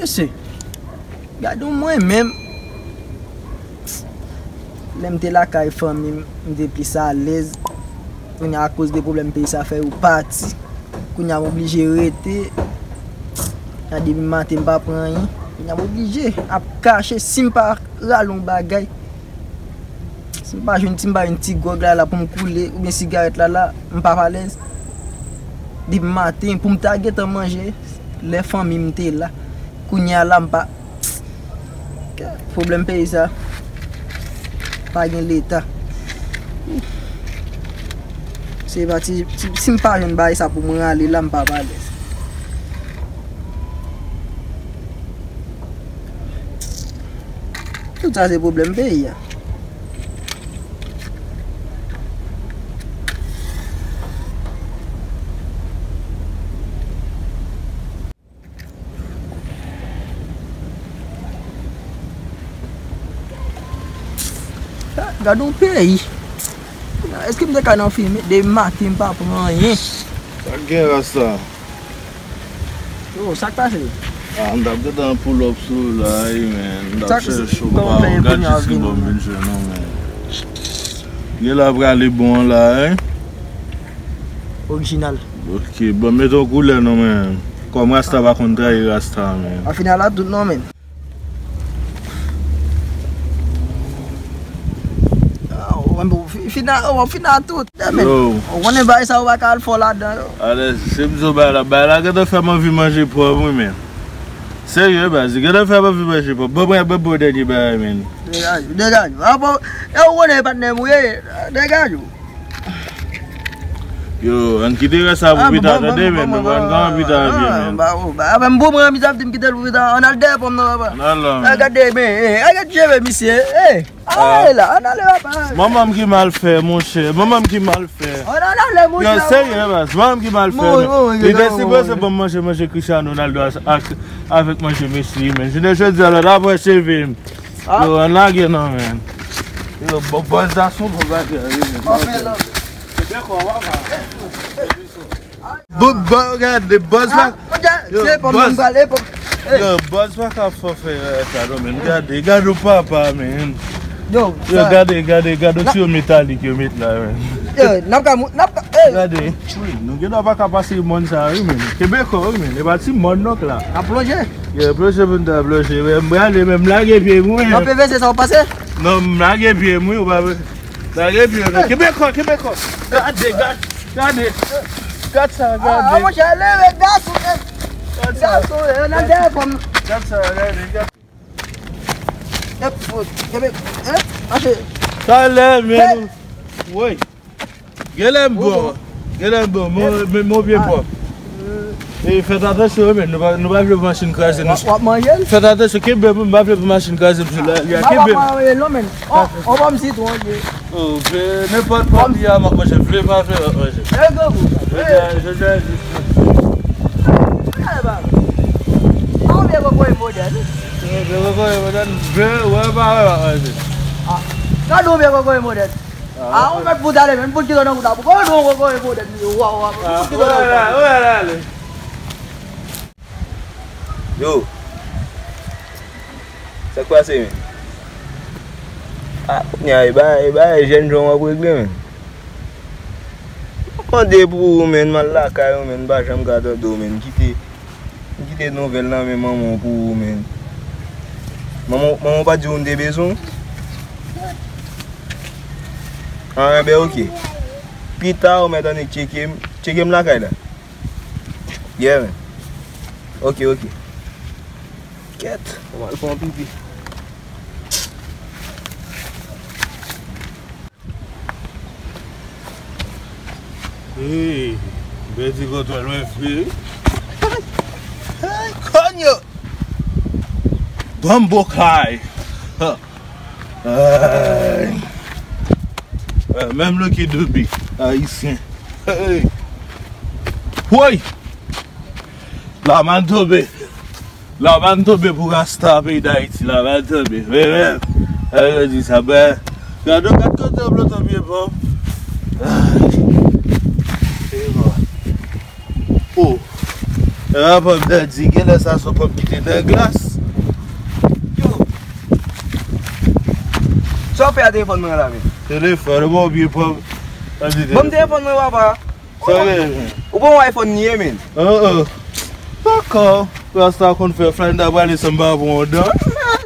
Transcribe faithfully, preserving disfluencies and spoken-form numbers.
Mesye, gade w mwen menm. Lè m te lakay fanmi m, m te plis alèz. Kounye a, akoz de pwoblèm peyi sa fè yo pati. Kounye a, m oblije rete. Kounye a, depi maten, m pa pran anyen. Kounye a, m oblije ap kache. Si m pa rale yon bagay, si m pa jwenn, si m pa jwenn ti gwòg la, la pou m koule, oubyen sigarèt la, la, m p ap alèz. Depi maten, pou m ta gentan manje, lè fanmi m te la. Kounye a la, m pa, pwoblèm peyi sa. Pa gen leta. Se pa ti, ti, si m pa jwenn bagay sa pou mwen ale la, m pa alèz. Tout sa se pwoblèm peyi a. Gade yon peyi. Èske m te ka nan fime? Depi maten m pa pran anyen. Sa k gen rasta? Yo, sa k pase? Ah, m t ap gentan pull up sou ou la, wi, men. M t ap chèche w pa w. Gad jis ki bò m vin jwenn ou, men. Gen la prale bon la, wi. Orijinal. Ok, bon, mete yon koulè non, men. Kòm rasta pa konn trayi rasta, men. An final la tout non, men. Ah, w ap fi-, final, w ap final tout, men. Yo. Ou konnen bagay sa, ou pa ka al fò ladan yo. Alèz, se m di w bagay la, bagay la gentan fè m anvi manje pòm, wi, men. Serye, baz, gentan fè m anvi manje pòm. Bon, mwen, bon, bon, dènye bagay, men. Degaj, degaj. Ah, bon, e ou konnen patnè m ou ye. Degaj ou. Yo, ann kite rès sa pou pita, tande, men. Nou pa gen anvi ta vye, men. Apre m pou mwen anvi ta, di m kite l pou pita, ann al dèyè pòm nan, papa. Ann al la, men. Gade, men, eh, gade jere misye, eh. Ah, la, ann ale, papa. Manman m ki mal fè, monchè. Manman m ki mal fè. Ann ale, monchè. Yo, serye, baz. Manman m ki mal fè, men. Li te sipoze ban m manje, manje Cristiano Ronaldo ak, avèk manje Messi, men. Jounen jodi a, lòt apre seve m. Yo, ann lage non, men. Yo, bò-, bòz la se yon bon bagay, wi, men. Bon, bon, gade, bòz la. Yo, bòz. Yo, bòz pa ka fò fè, eh, sa non, men. Gade, gade w papa, men. Yo, gade, gade, gade ti yo metalik yo met la, men. Yo, n ap ka mou-, n ap ka, eh. Gade. Wi, nou gen dwa pa ka pase mòn sa, wi, men. Kenbe kò, wi, men. E pa ti mòn non k la. N ap plonje. Yo, plonje pou n ta plonje. Mwen, mwen ale, men m lage pye m, wi. Nan P V C sa w pase? Non, m lage pye m, wi, ou pa vle. Lage pye m. Kenbe kò, kenbe kò. Gade, gade, gade. Gade sa, gade. Ah, monchè, leve, gason, eh. Gade sa. Gason, eh, nan dèyè pòm. Gade sa, gade, gade. Ep, fout, kenbe, eh, mache. Talè, men. Woy. Genlè m bon. Genlè m bon. Mon, men mon pye pòm. E fèt atansyon, men. Nou pa, nou pa vle pou machin kraze nou. W ap manje l? Fèt atansyon, kenbe m, m pa vle pou machin kraze m sou la. Kenbe m. Manje l non, men. On, on pòm sitwon, ye. Oh, vle, nenpòt pòm li a, m ap manje. Vle pa vle, m ap manje. E grangou. Jodi a, jodi a, jis. E, ba. A, ou byen kokoye modèn. Vle kokoye modèn, vle, wè, pa wè, m ap manje. A, gade ou byen kokoye modèn. A, ou mèt bout ale, men, bout ki nan wout la. Pou konnen ou kokoye modèn, wa, wa, bout ki nan wout la. Ou ale, ou ale. Yo. Sa k pase, men? A, kounye a, e bagay, e bagay jèn jan w ap regle, men. M ap mande pou ou, men, m al lakay ou, men, m pa janm ka tande w, men. Kite, kite nouvèl nan men manman w pou ou, men. Manman, manman w pa t di w m te bezwen w? An, enben, oke. Pita, ou mèt annik tcheke m, tcheke m lakay la. Yeah, man. Oke, oke. Kèt, mwen al fè yon pipi. Hey, bèl ti kontwòl mwen fri. Hey, konyo! Bambokay! Ha! Ay. Eh, menm Lucky Dube, ayisyen. Hey! Woy! Lamantobe! Lamantobe pou rasta peyi Dayiti, lamantobe. Men, men, eh, yo di sa, ben, gade, gade kote yo blote pye pòm. Ay. E bon. Oh. Epa, pòm nan di, genlè sa se pòm ki te nan glas. Yo. Sa w fè a telefòn mwen la, men? Telefòn, ou pa oubli pòm. Ban m telefòn mwen, papa. Sa gen? Ou pa yon iPhone li ye, men? Oh, oh. Dakò. Rasta konn fè fly, m ta prale san m pa pran yon dan.